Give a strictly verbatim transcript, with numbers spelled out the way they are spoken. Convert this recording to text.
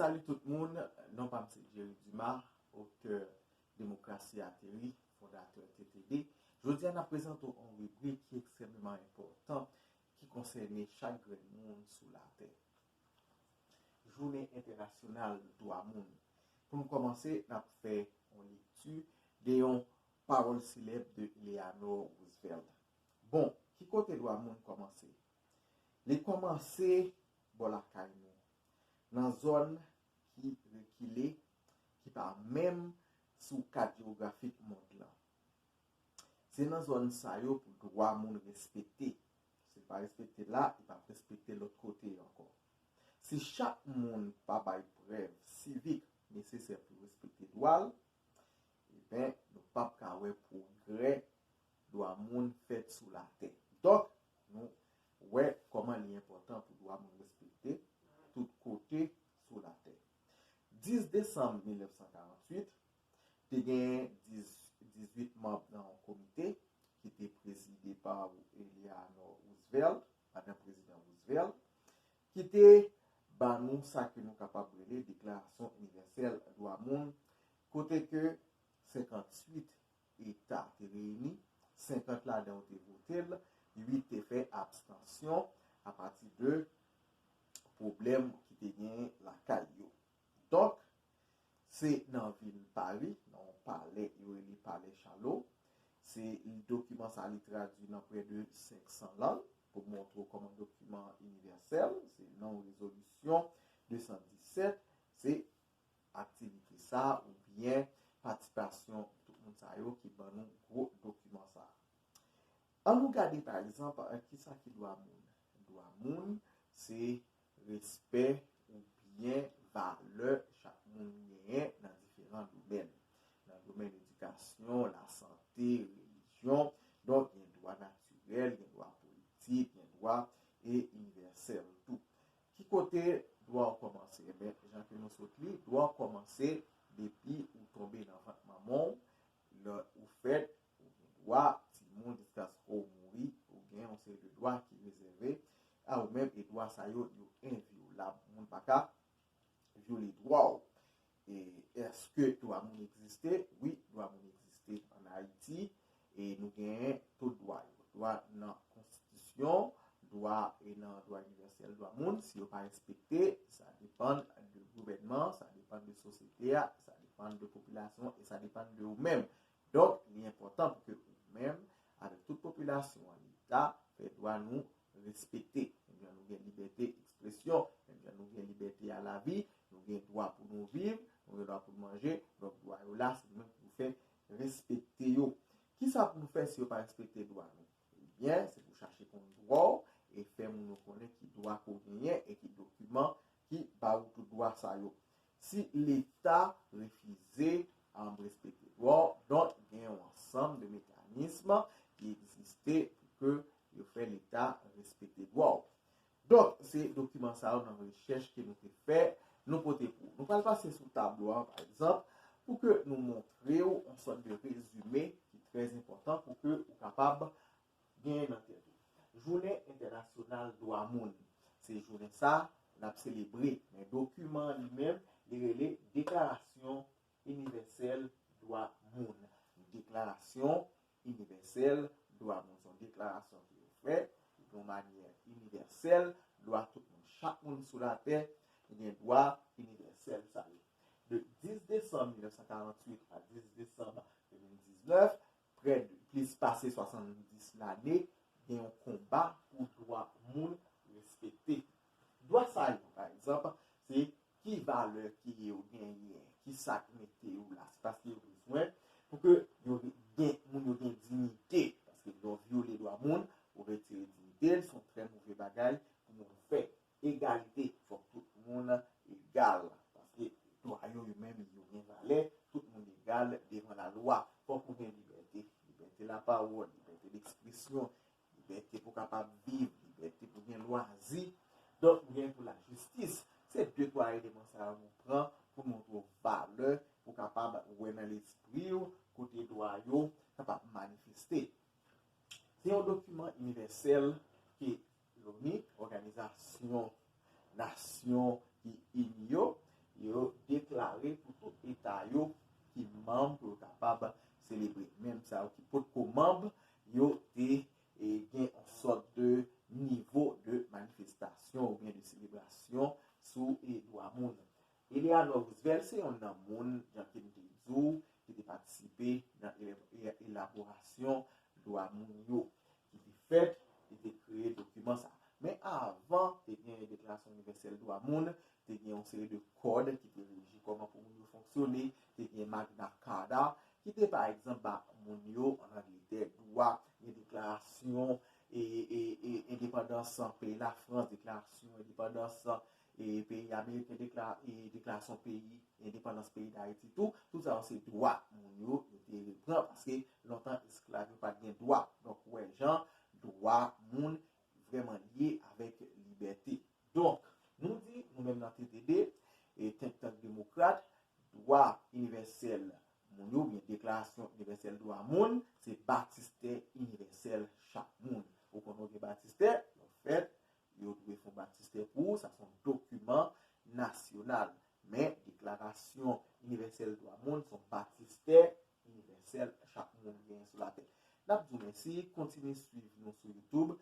Salut tout moun, non pa m se Jerry Dumas, otè Demokrasi Ateri, fondatè T T D. Jodi a, n ap prezante w yon ribrik ki ekstrèmeman enpòtan, ki konsène chak grenn moun sou latè. Jounen Entènasyonal Dwa Moun. Pou nou kòmanse, n ap fè yon lekti de yon pawòl selèb de Eleanor Roosevelt. Bon, ki kote dwa moun kòmanse? Li kòmanse bò lakay nou, nan zòn ki rekile, ki pa menm sou kat jewografik mond lan. Se nan zòn sa yo pou dwa moun respekte. Si l pa respekte la, li p ap respekte lòt kote ankò. Si chak moun pa bay prèv sivik nesesè pou respekte dwa l, ebyen, nou p ap ka wè pwogrè dwa moun fèt sou latè. Donk, nou wè kòman li enpòtan pou dwa moun respekte tout kote sou latè. Dis desanm mil nèf san karanntuit, te gen dizuit manm nan yon komite ki te prezide pa Eleanor Roosevelt, madan prezidan Roosevelt, ki te ban nou sa ke nou kapab rele Deklarasyon Inivèsèl Dwa Moun, kote ke senkantuit eta te reyini, senkant ladan yo te vote l, uit te fè abstansyon apati de pwoblèm ki te gen lakay yo. Donk, se nan vil Pari, nan yon palè, yo rele Palè Chalo. Se dokiman sa, li tradui nan prè de senk san lang pou montre w kòman dokiman inivèsèl, se nan rezolisyon de san disèt, se aktivite sa oubyen patisipasyon tout moun sa yo ki ban nou gwo dokiman sa. An nou gade, pa egzanp, kisa ki dwa moun. Dwa moun, se respè oubyen valè chak moun genyen nan diferan domèn. Nan domèn edikasyon, lasante, relijyon, donk gen dwa natirèl, gen dwa politik, gen dwa e inivèsèl tou. Ki kote dwa w kòmanse? Ebyen, jan ke nou sot li, dwa w kòmanse depi ou tonbe nan vant manman w, lè ou fèt, ou gen dwa, timoun, jiskaske w mouri, ou gen yon seri de dwa ki rezève a ou menm, e dwa sa yo, yo envyolab. Moun pa ka vyole dwa w. E èske dwa moun egziste? Wi, dwa moun egziste ann Ayiti, e nou genyen tout dwa yo. Dwa nan konstitisyon, dwa e nan dwa inivèsèl dwa moun, si yo pa respekte, sa depann de gouvènman, sa depann de sosyete a, sa depann de popilasyon e sa depann de ou menm. Donk, li enpòtan pou ke ou menm, avèk tout popilasyon an, Leta fè dwa nou respekte. Menm jan nou gen libète ekspresyon, menm jan nou gen libète a lavi, nou gen dwa pou nou viv, nou gen dwa pou nou manje, donk dwa yo la, se nou menm pou nou fè respekte yo. Kisa pou nou fè si yo pa respekte dwa nou? Ebyen, se pou chache konn dwa w e fè moun yo konnen ki dwa ke w genyen e ki dokiman ki ba ou tout dwa sa yo. Si Leta refize, um, respekte dwa w, donk, gen yon ansanm de mekanism ki egziste pou ke yo fè Leta respekte dwa w. Donk, se dokiman sa yo nan rechèch ke nou te fè, nou pote pou ou. Nou pral pase sou tablo a, pa egzanp, pou ke nou montre w yon sòt de rezime ki trè enpòtan pou ke ou kapab genyen nan tèt ou. Jounen Entènasyonal Dwa Moun. Se jounen sa, n ap selebre, men dokiman an li menm, li rele Deklarasyon Inivèsèl Dwa Moun. Deklarasyon Inivèsèl Dwa Moun. Se yon deklarasyon ke yo fè, ki yon manyè inivèsèl, dwa tout moun. Chak moun sou latè gen dwa inivèsèl sa yo. De dis desanm mil nèf san karanntuit a dis desanm de mil diznèf, prè de plis pase swasanndis lane, gen yon konba pou dwa moun respekte. Dwa sa yo, pa egzanp, se ki valè ke yo genyen, ki sa k mete yo la. Se paske yo bezwen pou ke yo gen, moun yo gen diyite. Paske lè w vyole dwa moun, ou retire diyite l, se yon trè move bagay pou moun fè. Egalite, fòk tout moun egal. Paske dwa yo, yo menm, yo gen valè, tout moun egal devan lalwa. Fòk ou gen libète, libète lapawòl, libète lekspresyon, libète pou kapab viv, libète pou gen lwazi. Donk, ou gen pou lajistis. Se de twa eleman sa yo nou pran pou montre w valè, pou kapab wè nan lespri w kote dwa yo kapab manifeste. Se yon dokiman inivèsèl ke l'ONU, Òganizasyon Nasyon ki Ini yo, ki potko manb, yo te e, gen yon sòt de nivo de manifestasyon oubyen de selebrasyon sou e, dwa moun. Eleanor Roosevelt se yon nan moun, jan ke m te di w, ki te patisipe nan ele- e- elaborasyon dwa moun yo, ki te fèt, ki te kreye dokiman sa. Men avan te gen Deklarasyon Inivèsèl Dwa Moun, te gen yon seri de kòd ki te reji kòman pou moun yo fonksyone, te gen Magna Carta, ki te pa egzanp ba moun yo an Angletè dwa, gen deklarasyon e, e, e, endepandans peyi Lafrans, deklarasyon endepandans e, peyi Ameriken, dekla, e, deklarasyon peyi, endepandans peyi Dayiti tou, tout sa yo se dwa moun yo, yo te repran, paske lontan esklav yo pa t gen dwa. Donk, ou wè jan dwa moun vrèman lye avèk libète. Donk, nou di, nou menm nan T T D, e think tank demokrat, dwa inivèsèl moun yo, oubyen Deklarasyon Inivèsèl Dwa Moun, se batistè inivèsèl chak moun. Ou konnen w gen batistè, lè w fèt, yo dwe fè yon batistè pou ou, sa se yon dokiman nasyonal. Men, Deklarasyon Inivèsèl Dwa Moun, se yon batistè inivèsèl chak moun genyen sou latè. N ap di w mèsi, kontinye swiv nou sou YouTube,